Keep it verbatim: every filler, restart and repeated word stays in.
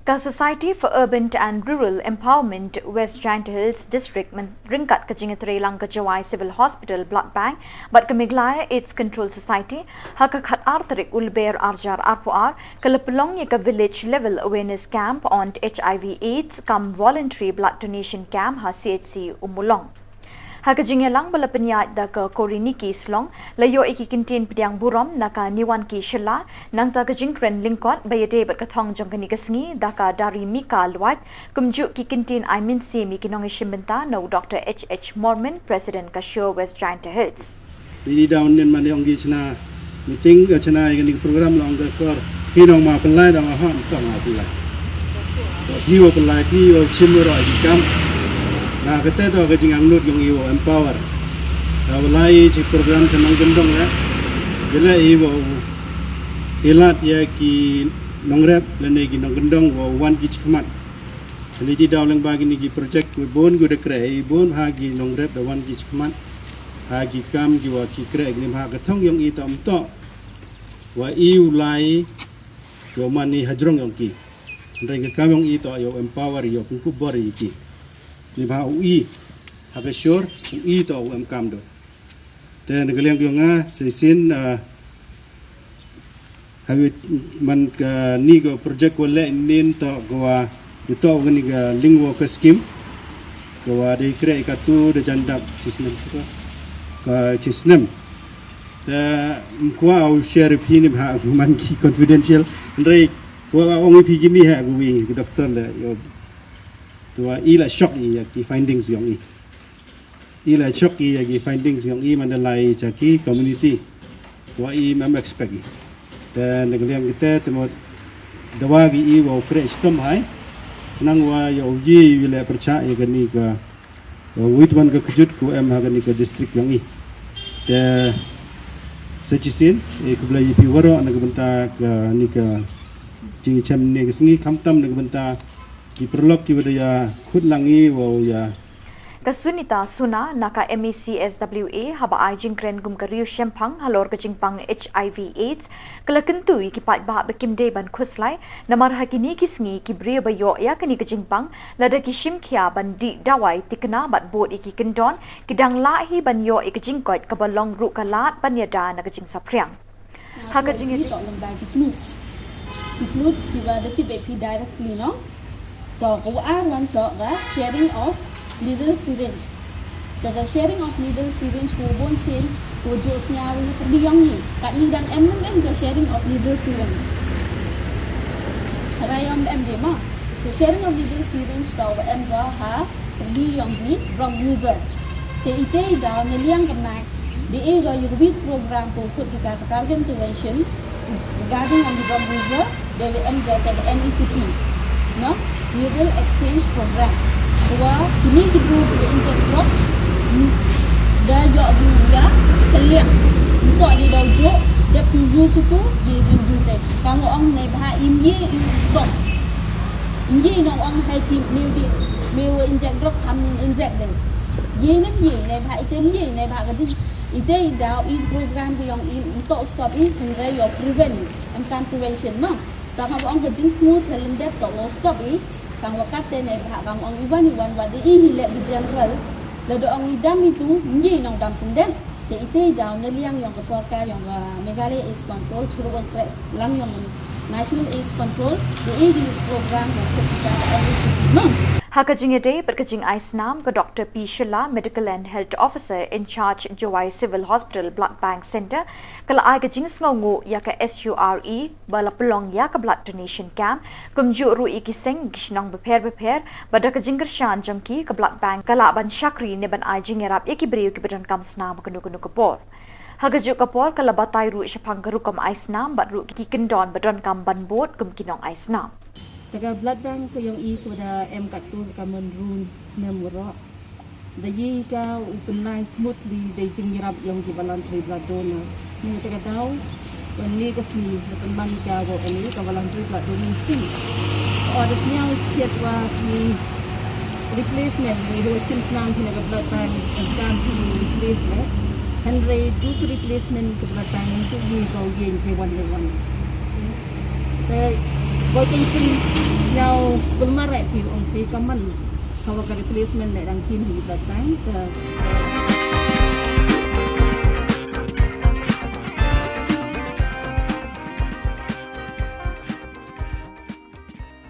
Ka Society for Urban and Rural Empowerment West Jaintia Hills District, ryngkat ka jingïatreilang ka Jowai Civil Hospital Blood Bank bad ka Meghalaya AIDS Control Society, ha ka khatar tarik u Lber arhajar arphew ar, ka la pynlong ïa ka Village Level Awareness Camp on HIV AIDS cum Voluntary Blood Donation Camp ha CHC Ummulong. Ha ka jingïalang ba la pynïaid da ka Koriniki Slong, la ïoh ïa ki kyntien pdiang burom na ka Niwanki Shylla, nangta ka jingkren lyngkot ba ïadei bad ka thong jong kane ka sngi da ka Darimika Lwait, kumjuh ki kyntien ai mynsiem ïa ki nongïashim bynta na u Doctor H H Mormon, President ka Sure West Jaintia Hills. Ini daw nen man ong ki chna meeting ka chna ïa kane ka program long ka kor. Ki nong ma pynlai da nga ha, tong ma pynlai. Ki wa pynlai, ki wa chim ro ki kam. Na kata to ka jingangnud yong i wa empower. Da wa lai chi program cha nongkyndong ya. Bila i wa ilat ïa ki nongrep lane ki nongkyndong wa wan ki chi khmat. Lane ti daw leng ba kini ki project wa bun gu da kre, i bun ha ki nongrep da wan ki chi khmat. Ha ki kam ki wa ki kre, kini ha ka thong yong i tam to. Wa i u lai, yow man i hajrong yong ki. Hynrei ka kam yong i to yow empower, yow pynkup bor i ki. Ni ba u i, ha ka Sure, u i to u em kam do. Te na ka liang yong nga, sa shisien, ah, ha wi man kani ka project wa leh nin to ka wa, ito kani ka Link Worker Scheme. Ka wa dei kre i katu da jan dap chi snem ka, ka chi snem. Te mkwa u share phi ni ha man ki confidential. Hynrei ka wa ong phi kini ha ka wi ka daftar le, yow. Te wa i la shock i ïa ki findings yong i. I la shock i ïa ki findings yong i man da lai cha ki community. Te wa i mem expect i. Te na ka liang kite te mo dawa ki i wa u kre chitom hai. Chnang wa yow i wi le pyrchah ïa kani ka, wa wit wan ka kjut ku em ha kani ka district yong i. Te sa shisien, i khublei ïa phi waroh na ka bynta kani ka jingchem ne ka sngi khamtam na ka bynta ki paralok ki wa da ïa khut lang i wa u ïa. Ka Sunita Suna na ka M E C S W A haba ai jingkren kum ka riewshemphang halor ka jingpang HIV AIDS, ka la kyntu ïa ki paidbah ba kim dei ban khuslai, namar ha kini ki sngi ki briew ba ïoh ïa kani ka jingpang, lada ki shim khia ban dih dawai tikna bad bud ïa ki kyndon, ki dang lah hi ban ïoh ïa ka jingkoit kaba long ruh ka lad ban ïada na ka jingsaphriang. Ha ka jingïa- Ki to lem ba ki fluids. Ki fluids ki ba da tip ba phi directly, no? To ka wa ar wan to ka sharing of needle syringe. To ka sharing of needle syringe ko bon sien ko jo sñiaw ni perdi yong ni. Kat ni dang em em em ka sharing of needle syringe. Ra yong em de ma. Ka sharing of needle syringe to wa em ka ha perdi yong ni drug user. Te ite i daw ne liang ka max. Di e ga yu bi program ko kut di ka target intervention regarding on the drug user, they will end up at the N E C P. No? Needle exchange program. Wa kini ki du ki inject drugs. Da yo bi ya keliang. Ko di daw jo, jep ki use tu, di di use dai. Kamu ong ne bha im ye i stop. Im ye no ong hai ki meu di, meu inject drugs ham inject dai. Ye ne ye ne bha item ye ne bha ka jing. Ite i daw i program ki yong i to stop i hynrei yo prevent, em kan prevention no. Tang ba ong ka jingthmu challenge to lo stop i. Tang wa kat te ne bha kam ong i wan i wan wa de i hi le bi general. La do ong i dam i tu ngi nong dam sendem. Te ite i daw ne liang yong ka sorkar yong ka Meghalaya AIDS Control churu wan kre lang yong National AIDS Control de i di program ko ka M E C P no. Ha ka jingïadei bad ka jingai snam ka Doctor P Shylla, Medical and Health Officer in Charge Jowai Civil Hospital Blood Bank Centre, ka la ai ka jingsngewnguh ïa ka S U R E ba la pynlong ïa ka blood donation camp, kumjuh ruh ïa ki seng ki shnong bapher bapher, bad da ka jingkyrshan jong ki ka blood bank ka lah ban shakri ne ban ai jingïarap ïa ki briew kiba donkam snam ha kano kano ka por. Ha kajuh ka por ka la batai ruh shaphang ka rukom ai snam bad ruh ki kyndon ba donkam ban bud kum ki nong ai snam. Te ka blood bank ka yong i ka da em katto ka mon run snem waroh. Da ye ka u pynlai smoothly da jingïarap yong ki voluntary blood donors. Ni te ka daw wan ni ka sngi da pynman ka wa ni ka voluntary blood donation. O da sñiaw kiat wa ki replacement ni ho chim snam ki na ka blood bank kan ki replace le. Hynrei du ki replacement ka blood bank tu ye ka ye ni wan le wan. Te boi kan kin sñiaw Ki ong ki kaman ka wa ka replacement le dang kim hi ba tang ka